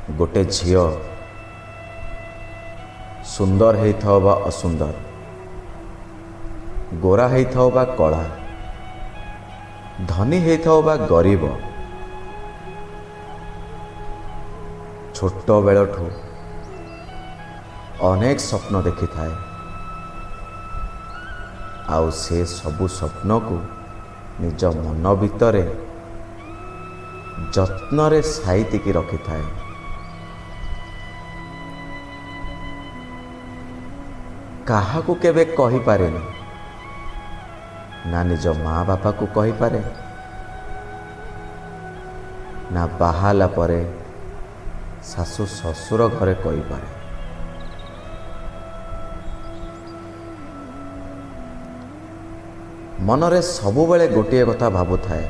ଗୋଟେ ଝିଅ ସୁନ୍ଦର ହେଇଥାଉ ବା ଅସୁନ୍ଦର, ଗୋରା ହେଇଥାଉ ବା କଳା, ଧନୀ ହେଇଥାଉ ବା ଗରିବ, ଛୋଟ ବେଳଠୁ ଅନେକ ସ୍ୱପ୍ନ ଦେଖିଥାଏ ଆଉ ସେ ସବୁ ସ୍ୱପ୍ନକୁ ନିଜ ମନ ଭିତରେ ଯତ୍ନରେ ସାଇତିକି ରଖିଥାଏ। କାହାକୁ କେବେ କହିପାରେନି, ନା ନିଜ ମା ବାପାକୁ କହିପାରେ, ନା ବାହା ହେଲା ପରେ ଶାଶୁ ଶ୍ୱଶୁର ଘରେ କହିପାରେ। ମନରେ ସବୁବେଳେ ଗୋଟିଏ କଥା ଭାବୁଥାଏ,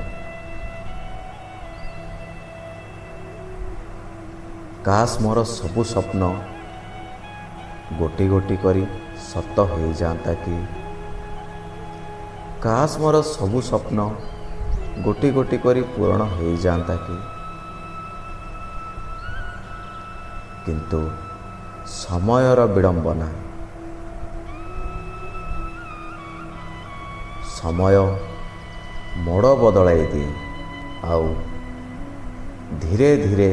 କାଶ ମୋର ସବୁ ସ୍ୱପ୍ନ ଗୋଟି ଗୋଟି କରି ସତ ହେଇଯାଆନ୍ତା କି, କାଶ ମୋର ସବୁ ସ୍ୱପ୍ନ ଗୋଟି ଗୋଟି କରି ପୂରଣ ହେଇଯାଆନ୍ତା କି। କିନ୍ତୁ ସମୟର ବିଡ଼ମ୍ବନା, ସମୟ ମୋଡ଼ ବଦଳାଇ ଦିଏ ଆଉ ଧୀରେ ଧୀରେ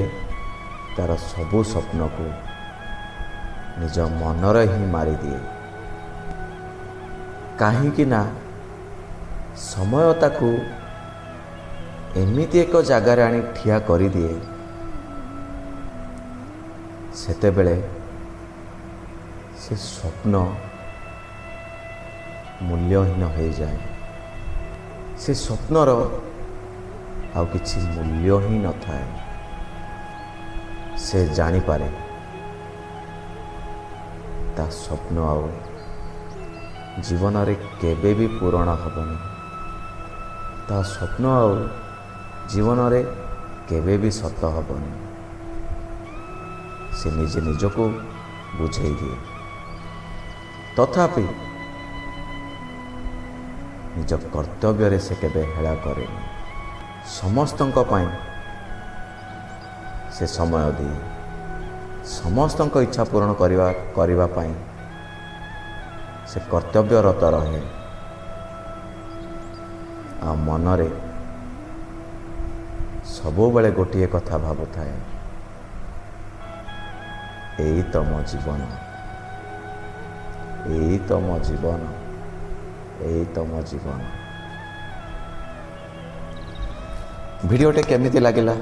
ତାର ସବୁ ସ୍ୱପ୍ନକୁ ନିଜ ମନରେ ହିଁ ମାରିଦିଏ। କାହିଁକି ନା ସମୟ ତାକୁ ଏମିତି ଏକ ଜାଗାରେ ଆଣି ଠିଆ କରିଦିଏ, ସେତେବେଳେ ସେ ସ୍ୱପ୍ନ ମୂଲ୍ୟହୀନ ହେଇଯାଏ। ସେ ସ୍ୱପ୍ନର ଆଉ କିଛି ମୂଲ୍ୟ ହିଁ ନଥାଏ। ସେ ଜାଣିପାରେ ତା ସ୍ୱପ୍ନ ଆଉ ଜୀବନରେ କେବେ ବି ପୂରଣ ହେବନି, ତା ସ୍ୱପ୍ନ ଆଉ ଜୀବନରେ କେବେ ବି ସତ ହେବନି। ସେ ନିଜେ ନିଜକୁ ବୁଝେଇ ଦିଏ, ତଥାପି ନିଜ କର୍ତ୍ତବ୍ୟରେ ସେ କେବେ ହେଳା କରେନି। ସମସ୍ତଙ୍କ ପାଇଁ ସେ ସମୟ ଦିଏ, ସମସ୍ତଙ୍କ ଇଚ୍ଛା ପୂରଣ କରିବା ପାଇଁ ସେ କର୍ତ୍ତବ୍ୟରତ ରହେ। ଆଉ ମନରେ ସବୁବେଳେ ଗୋଟିଏ କଥା ଭାବୁଥାଏ, ଏଇ ତ ମୋ ଜୀବନ, ଏଇ ତ ମୋ ଜୀବନ, ଏଇ ତ ମୋ ଜୀବନ। ଭିଡ଼ିଓଟି କେମିତି ଲାଗିଲା